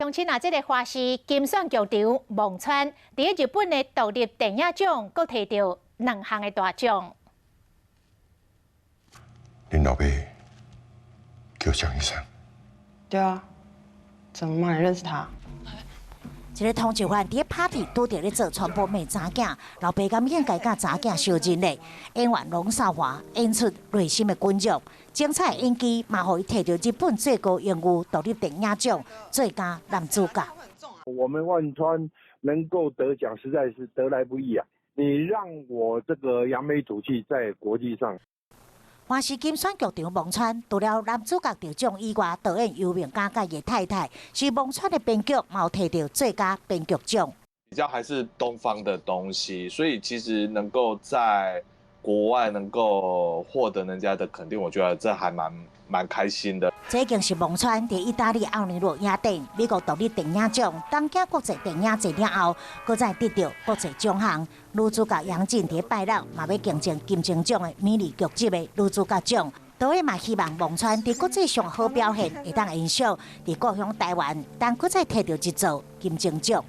鄉親啊，這个華視金選劇場忘川，佇日本的獨立電影獎，閣提著兩項的大獎。恁老爸叫蔣醫生？對啊，怎麼嘛？你認識他？一个通緝犯佇咧 party 拄著咧做傳播妹查囝，老爸敢應該佮查囝相認咧。演員龍少華演出內心的滾軸，精彩演技嘛，予伊提著日本最高榮譽獨立電影獎最佳男主角。我們萬川能夠得獎，實在是得來不易啊！你讓我這個揚眉吐氣，在國際上。華視金選劇場忘川，除了男主角得獎以外，導演游明嘉佮伊太太是忘川的編劇，嘛有提著最佳編劇獎。比較還是東方的東西，所以其實能夠在國外能夠獲得人家的肯定，我覺得這還蠻開心的。這已經是忘川佇意大利奧尼羅影展、美國獨立電影獎、東京國際電影節了後，閣再得著國際獎項。女主角楊靜佇拜六嘛欲競爭金鐘獎的迷你劇集的女主角獎。導演嘛希望忘川佇國際上好表現，會當延續佇故鄉台灣，當閣再提著一座金鐘獎。